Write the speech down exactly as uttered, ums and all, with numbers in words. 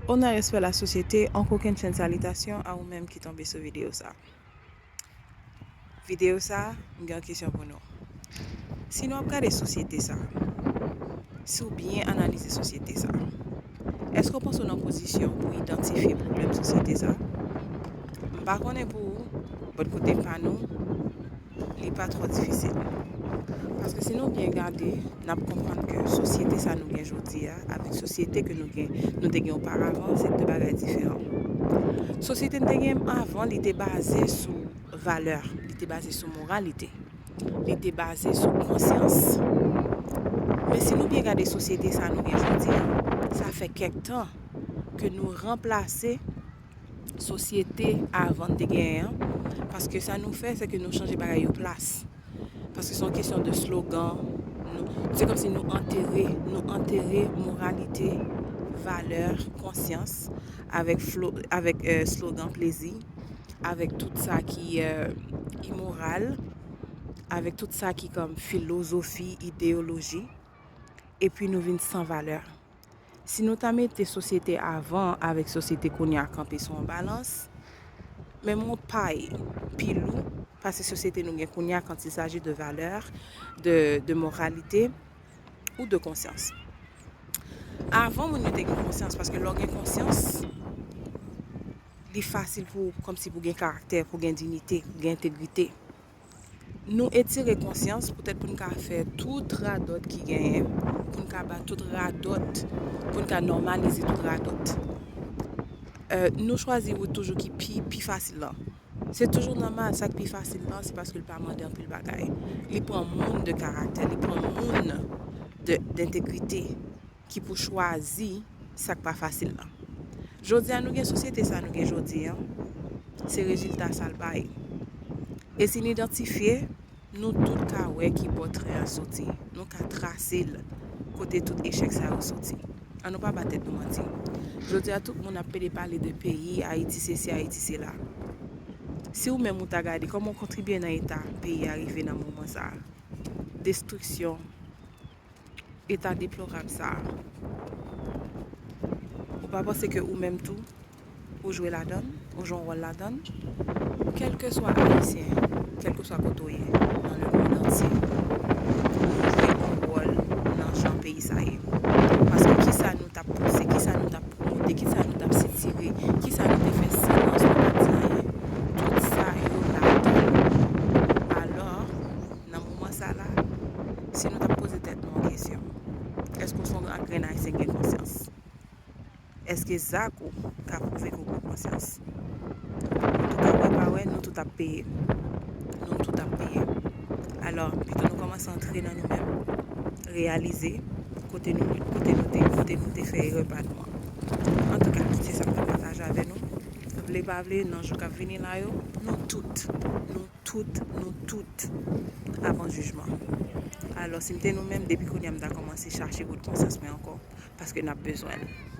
Onè, respè, lasosyete, yon kokennchenn salitasyon a ou menm ki tonbe sou videyo sa. Videyo sa, m gen yon kesyon pou nou. Si nou ap gade sosyete sa, si w byen analize sosyete sa, èske w panse w nan pozisyon pou idantifye pwoblèm sosyete sa? M pa konnen pou ou, bòt kote pa nou, li pa twò difisil. Paske si nou byen gade, n ap konprann ke sosyete sa nou gen jodi a, avèk sosyete ke nou gen, nou te gen oparavan, se de bagay diferan. Sosyete n te gen avan, li te baze sou valè, li te baze sou moralite, li te baze sou konsyans. Men si nou byen gade sosyete sa nou gen jodi a, sa fè kèk tan ke nou ranplase sosyete avan n te genyen an, paske sa nou fè, se ke nou chanje bagay yo plas. Paske se yon kesyon de slogan. Nou, se kòmsi nou antere, nou antere moralite, valè, konsyans avèk flo-, avèk, euh, slogan plezi, avèk tout sa ki, euh, imoral, avèk tout sa ki kòm filozofi, ideyoloji, epi nou vin san valè. Si nou ta mete sosyete avan avèk sosyete kounye a kanpe sou yon balans, menm yon pay pi lou pase sosyete nou gen kounye a quand il s'agit de valè, de, de moralite ou de konsyans. Avan, moun yo te gen konsyans, paske lè w gen konsyans, li fasil pou, kòmsi pou gen karaktè, pou gen diyite, pou gen entegrite. Nou etire konsyans poutèt pou n ka fè tout radòt ki genyen, pou n ka ba tout radòt, pou n ka nòmalize tout radòt. Euh, nou chwazi wout toujou ki pi, pi fasil lan. Se toujou nòmal, sa k pi fasil lan, se paske l pa mande anpil bagay. Li pran moun de karaktè, li pran moun de, d entegrite ki pou chwazi sa k pa fasil lan. Jodi a, nou gen sosyete sa nou gen jodi a, se rezilta sa l bay. E si n idantifye, nou tout ka wè ki bò tren an soti. Nou ka trase l kote tout echèk sa yo soti. An nou pa ba tèt nou manti. Jodi a, tout moun ap pede pale de peyi, Ayiti sesi, Ayiti sela. Si ou menm ou ta gade kòman w kontribye nan eta peyi a rive nan moman sa a, destriksyon, eta deplorab sa a, ou pa panse ke ou menm tou, ou jwe ladan l, ou jwe yon wòl ladan l? Kèlkeswa Ayisyen, kèlkeswa kote w ye, nan lemonn antye, ou jwe yon wòl nan jan peyi sa ye. Paske kisa nou t ap pouse, kisa nou t ap pwomote, kisa nou t ap sitire, kisa nou te fè silans, nou pa t di anyen? Tout sa yo ladan l. Alò, nan moman sa la, si nou t ap poze tèt nou yon kesyon, èske w se yon grenn Ayisyen ki gen konsyans? Èske zak ou ka pwouve ke w gen konsyans? Antouka, wè pa wè, nou tout ap peye. Nou tout ap peye. Alò, pito nou kòmanse antre nan nou menm, reyalize kote nou, kote nou te, kote nou te fè erè pa nou an. Antouka, se sa m te pataje avè nou. Vle pa vle, nan jou k ap vini la yo, nou tout, nou tout, nou tout ap an jijman. Alò, si m te nou menm, depi kounye a m ta kòmanse chache bout konsyans mwen ankò, paske n ap bezwen l.